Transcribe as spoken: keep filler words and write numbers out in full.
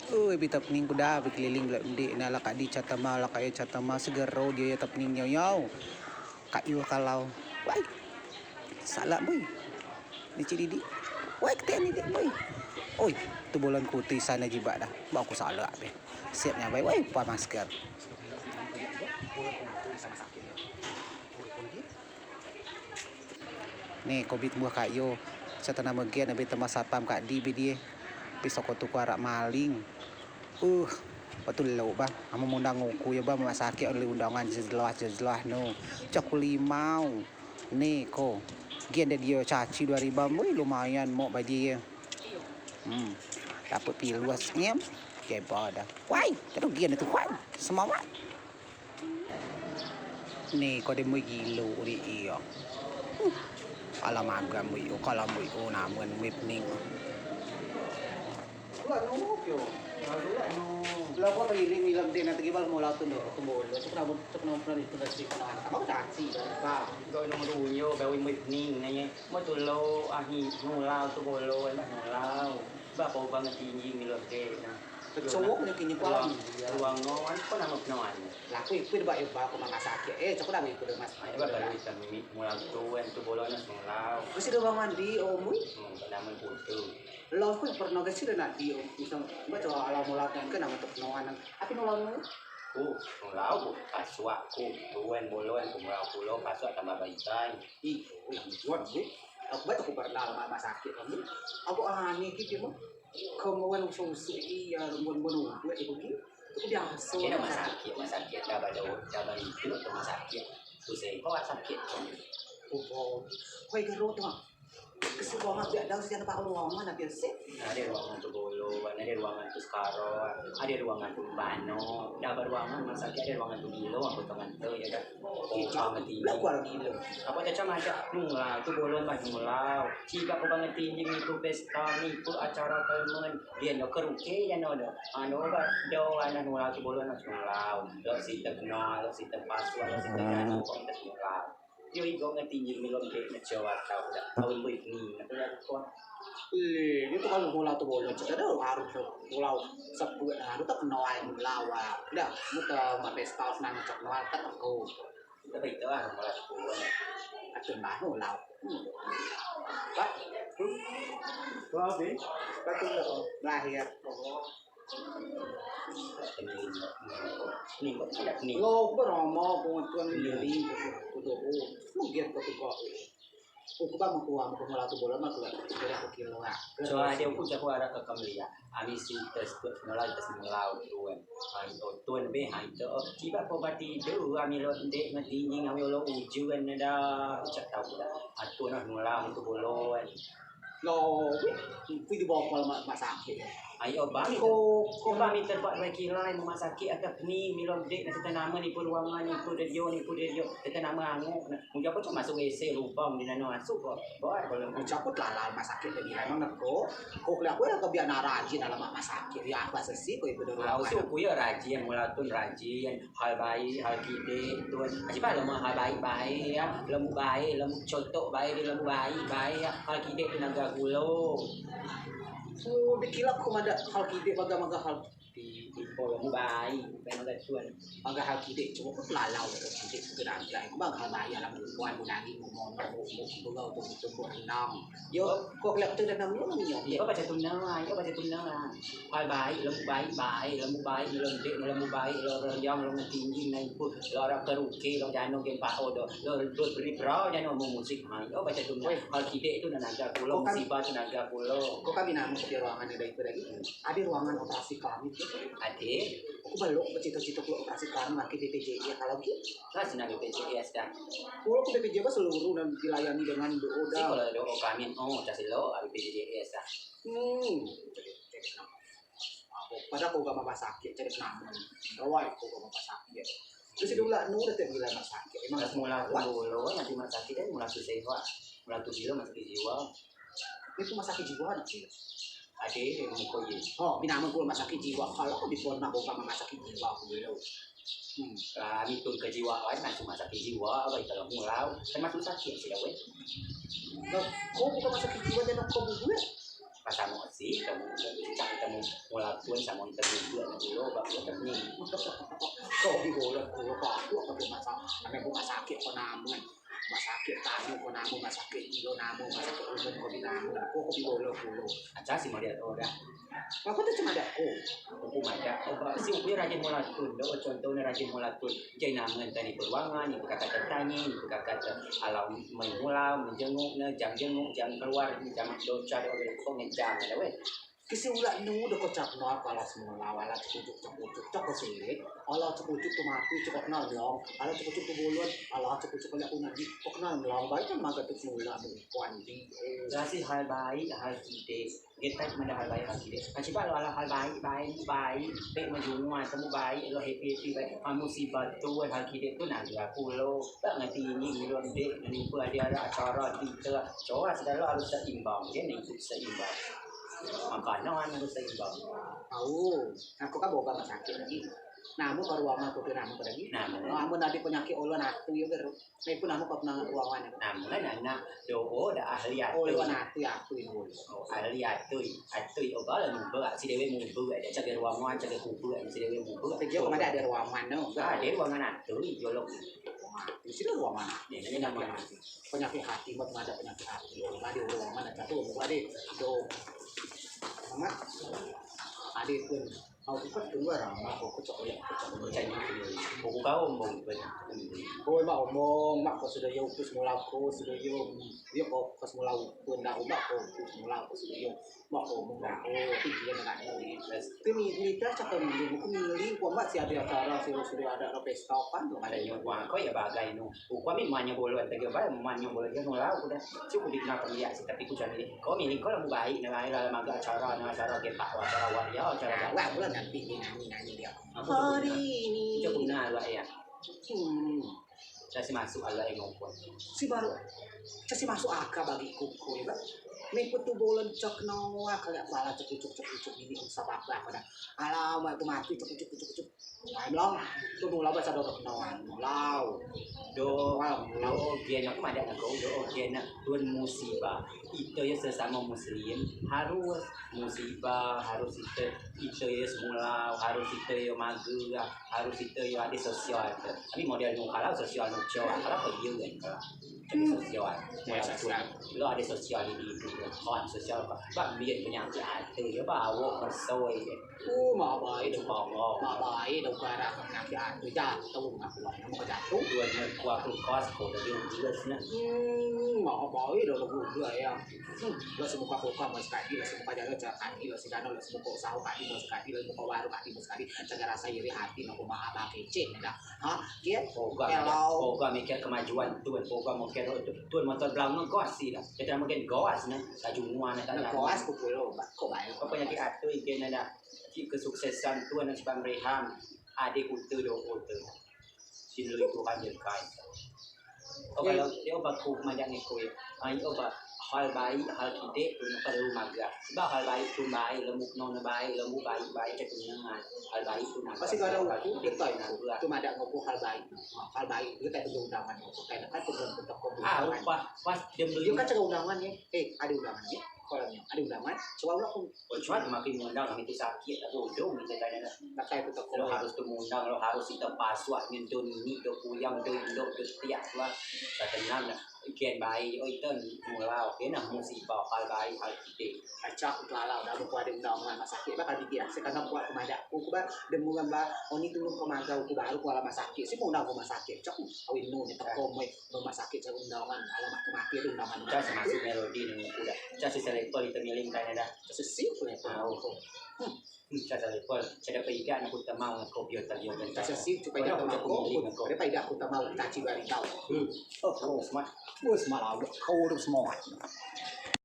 Oi, bi tepening ku da, bi keliling belak mendek, nah, lak kak di catama, lak kak yo catama, segero dio yo tepening nyo yo. Kak yo kalau, wai, salak bui. Ni cik didik, wai, ketek ni dik bui. Oi, tu bolon ku tu isan aja bak dah, bak ku salak be. Siap nyabai, wai, pa masker. Ni, ko bi tembuh kak yo. Sata nama gen, bi tembuh satpam kak di, bi die. Bi soko tuku arak maling. Uh, betul lo ba. Amen mundang uku yo ba, mak sakit oleh undangan jelas-jelas no. Cak ku limau. Ni ko. Gen de dio caci dua ribu, wih, lumayan mok ba die. Hmm. Dapet piluas ngem. Keba dah. Wai, tadu gen tu, wai. Semawat. Ni ko de mui gilo ri iyo. Alam agam mui o, kalam mui o, namen mui pening. Lah ko keliling milam dek nanti gibal mau latun do kembolo. Cek namun cek namun pernah itu nasi pernah. Apa caci ba? Kau nong runyo gawe mui pening nanya. Mau tulo ahi nulau tu bolo enak nulau. Ba kau banget tinggi milam dek nah. Cowok ni kini kualam. Ruang, ruang no, an ko nama penawan. Laku ikut ba iba ko mama sakit. Eh, cok dah ikut mas. Ai ba baru ikan mimi mulau tu, en tu bolo nas mulau. Mesti do bang mandi, oh mui. Hmm, nama putu. Lo ko pernah ke sini nanti, oh, misal ba coba alam mulau dan ke nama tu penawan. Api nulau nu. Ku mulau ku pasuak ku, tuen bolo en ku mulau kulo pasuak tambah baitai. Ih, oh, yang buat gue. Aku ba tak pernah mama sakit kamu. Aku aneh gitu mah. Kemauan usul-usul iya, rumbun-rumbun udah itu gitu. Itu biasa. Kena masakit, masakit dah pada dah pada itu tu masakit. Tu saya kau sakit. Oh, kau itu roh tu. Kesukaan biar dah sejak nampak ruangan nak biasa. Ada ruangan tu bolo, ada ruangan tu sekarang, ada ruangan tu bano. Dah beruangan masakit ada ruangan tu bilo, aku tangan tu ya dah. Lah kuat gilo. Apa cacam ada nulau tu bolon bah nulau. Ciga ko banget tinjing ni tu pesta ni tu acara kelmen. Dia no keruke ya no do. Ano bah do anak nulau tu bolon mas nulau. Lo si tekno, lo si tepas, lo si tekano ko mas nulau. Yo igo ngetinjing milom dek ngecoa tau dah. Kawin boy ni, aku dah kuat. Lih, itu kalau nulau tu bolon, cita dah harus nulau sebut, harus tak kenal nulau. Dah, muka mak pesta senang cak nulau tak aku. Tapi itu lah, mulai sepuluh. Atun baru lau. Pak. Lau, Bi. Pak, tu lau. Lahir. Ni, ni. Lo, berama, pengetuan ni, kudu, kudu, mungkin ketuka. Uku ba mekuang, uku ngelatu bola mah kuat, kuat aku kilo lah. Coa ade uku jago arak ke kemlia. Ami si tes kut ngelai tes ngelau tuen. Hai to tuen be hai to. Ciba ko bati do ami lo ndek ngetinjing ami lo ujuan neda. Cak tau da. Atun nah nulau tu bolon. Lo, kui di bokol ma-, masakit. Ayo bang. Ko, ko bang mi terpak dua kilai mau masakit atau ni milon dek nanti tanaman ipu ruangan ipu dedio ipu dedio. Tanaman anguk. Ujar ko cuma masuk WC lubang di nano masuk ko. Bawa kalau ujar ko telah lama sakit lagi. Emang nak ko, ko kelak ko yang kebiasaan rajin dalam mak masakit. Ya apa sesi ko ibu dulu. Aku sih aku ya rajin, mulatun rajin, hal baik, hal kidek, tun. Aji ba lemu hal baik baik ya, lemu baik, lemu cotok baik, di lemu baik baik ya, hal kidek tu naga kulo. Oh, dikilap ko madak hal kidek baga-baga hal Di, di kolong baik, bukan ada tuan. Agak hal kidek, cuma ko pelalau ko kidek, ko kena agak. Ko bang hal baik, alam bukuan, bu nangis, bu mono, bu, bu, bu gau, bu, bu, bu renang. Yo, ko kelak tu dah enam yo, yo. Yo baca tunang lah, yo baca tunang lah. Hal baik, lemu baik, baik, lemu baik, lemu dek, lemu baik, lo renjang, lemu tinggi, naik pun, lo orang keruke, lo jano, gempa, odo, lo beri perahu, jano, mau musik, ha, yo baca tunang. Hal kidek tu naga kulo, musibah tu naga kulo. Ko kami nama ke ruangan ni dari, dari. Ada ruangan operasi kelamin tu? Ada. Aku belum bercita-cita kalau operasi kelamin laki B P J S ya kalau gitu. Lah sini B P J S dah. Kalau aku B P J S seluruh dan dilayani dengan doa. Si kalau doa kelamin, oh, casi lo, B P J S dah. Hmm. Pada aku gak mama sakit, cari penamun. Rawai aku gak mama sakit. Terus itu lah, nu udah tiap bulan mama sakit. Emang semula aku dulu, nanti mama sakit kan, mula susah, Pak. Mula tuh gila, masuk jiwa. Itu masakit jiwa anak sih. Ade, emang kau ye. Oh, bina amun kau masakit jiwa, kalau kau di pon nak buka masakit jiwa aku dulu. Hmm. Lah, itu kejiwaan, masuk masakit jiwa, apa itu lah mulau, kan masuk sakit sih, weh. Lah, kau buka masakit jiwa dan kau buka. Samo si, kamu cicak temu mulatun samo temu dua na dulu bak temu. Ko di bola ko bak ko ko masak. Ame ko masak ko namen. Masak tanu ko namen, masak ilo namen, masak umum ko di namen. Ko ko di bola ko. Aja si model ko dah. Aku tu cuma ada ko. Uku madeak, si uku rajin mulatun, do contoh ne rajin mulatun. Jai namen tani peruangan, ni pekakata tani, ni pekakata alau main mulau, main jenguk ne, jang jenguk, jang keluar, jang doca, do pokok ne jang ada weh. Kisi ulak nu do ko cak nol, alas mulau, alas cekucuk, cekucuk, cak ko silik, alas cekucuk tu mati, cak ko kenal belong, alas cekucuk tu bulun, alas cekucuk ko liak kunadi, ko kenal belong, baik kan maga tu ulak nu kuan di. Lasi hal baik, hal kidek. Getai mada hal baik hal kidek. Aci ba lo alau hal baik, baik, baik. Pek majumua temu baik, lo happy, happy baik. Amu si batu hal kidek tu nagi aku lo. Tak ngerti ini, ilo dek, nipu ada, ada acara, kita. Coa segalo harus seimbang, ya, ni seimbang. Makanan harus seimbang. Au, aku kan bawa rumah sakit lagi. Namu ke ruangan aku tu, namu ke lagi. Namu. Namu nadi penyakit ulun atu ya, Ger. Saya pun namu ke ruangan aku. Namu kan anak doa dah ahli atu. Oh, iya, atu, atu, atu. Oh, ahli atu, atu, oh, bala muba, si dewe muba, ada cagai ruangan, cagai kuba, si dewe muba. Kerja kemana ada ruangan, no? Ah, ada ruangan atu, jolok. Di sini ruangan. Ini nama penyakit hati, buat ada penyakit hati. Oh, ada ruangan, ada satu, ada do. Mama, ada pun. Au, ku kan keluar, ah, mak, ku cok, ya, ku cok, ku cok. Buku kau omong banyak. Ko mak omong, mak, ko sudo yo, ku semula, ko sudo yo. Yo, ko, ko semula, ku ndak, mak, ko, ku semula, ko sudo yo. Mak, ko omong, mak, ko, tinggi, nak, nak, nak. Tu ni, ni, tak cakap ni, buku ni, ko mak, si ada acara, si sudo ada, ada pesta, kan, tu. Ada nyo, wah, ko ya bagai, no. Uku ami manyo bolon tegi, ba manyo bolon tegi, mulau ku dah. Cukup di kenal kemliak si, tapi ku cari. Ko mili ko lemu baik ne, baik lah, maga acara ne, acara getak, acara waria, acara. Nah, wak pula nanti dia nyanyi, nyanyi dia. Hari ini. Cukup kenal wak ya. Hmm. Saya si masuk Allah yang ngompon. Si baru. Saya si masuk akal bagi kuku ya, ba. Ni petu bolon cok noa kagak pala cekucuk cekucuk ini sabab apa dah. Alamak, tu mati cekucuk cekucuk cekucuk. Ai, Blang, tu mulau bahasa do kenal, mulau. Do, mulau, mulau. Do, ogen, aku madeak ngen ko, do, ogen, tun musibah. Ite yo sesamo muslim, harus musibah, harus ite, ite yo semulau, harus ite yo mager, harus ite yo ade sosial. Tapi model nu kalau sosial nu coa, kalau ko iyo kan kalau. Jadi sosial. Mulau sosial. Lo ade sosial di itu, kawan sosial, ba, mbin penyakit ate, yo, bawo, persoi. Oh, mak bae do. Mak bae do, gara kena ki atu jatuh, mak bae do, mak jatuh. Dua jam kuah kulkas, ko do jelas ne. Hmm, mak bae do, do, do, ya. Hmm, lo semuka kulkas, mas kaki, lo semuka jalan, cak kaki, lo si dano, lo semuka usaha, kaki, mas kaki, lo semuka baru, kaki, mas kaki. Cak rasa iri hati, no, mak abang kecil, dah. Ha, kir? Poga, poga mikir kemajuan tun, poga mikir tun motor belau ngegas si dah. Kita mungkin gas ne, laju mua ne tak. Ngegas ku pulo, ko bae. Apa yang diatur ikir ne dah. Kesuksesan tun dan sebab mereham, ade kute do kute. Sin lui Tuhan jekai. Oh, kalau dia oba ku majak ngikut. Ai oba hal baik, hal kidek, tun perlu maga. Sebab hal baik tun baik, lembuk nong ne baik, lembuk baik, baik ke tun ngengat. Hal baik tun naga. Masih ada uku, kita itu. Tu madeak nguku hal baik. Hal baik, kita itu undangan. Kayak kan tu belum teko. Ah, pas, pas dia beli. Dia kan cakap undangan ya. Eh, ada undangan ya. Kalau ada undangan, coba ulang. Kecuali makin ngundang kami tu sakit, tak bodoh, minta tanya dah. Pakai tu teko. Lo harus tu ngundang, lo harus kita pasuak, nyentuh nini, do kuyang, do indok, do tiak, tu lah. Saya tenang dah. Ikan baik, oh, itu mula, oke, nah, musibah, hal baik, hal kidek. Acak, aku lalau, dah, aku ada undangan rumah sakit, bah, kali dia, saya kena buat kemadak, aku, bah, demi kan, bah, oni turun ke magau, aku baru keluar rumah sakit, saya mau undang rumah sakit, cak, awin nu, ni, teko, moi, rumah sakit, cak, undangan, alamat kematian, undangan. Cak, masuk melodi, ni, aku dah. Cak, si selepo, itu miling, tanya dah. Cak, si, si, aku, ya, aku. Hmm. Hmm, cak, cak, cak, cak, dapat ikan, aku temau, kau biar tak biar. Cak, cak, si, cak, dapat ikan, aku temau, caci bari kau. Hmm. Oh, terus, Mat. Terus, malah, kau terus, Mat.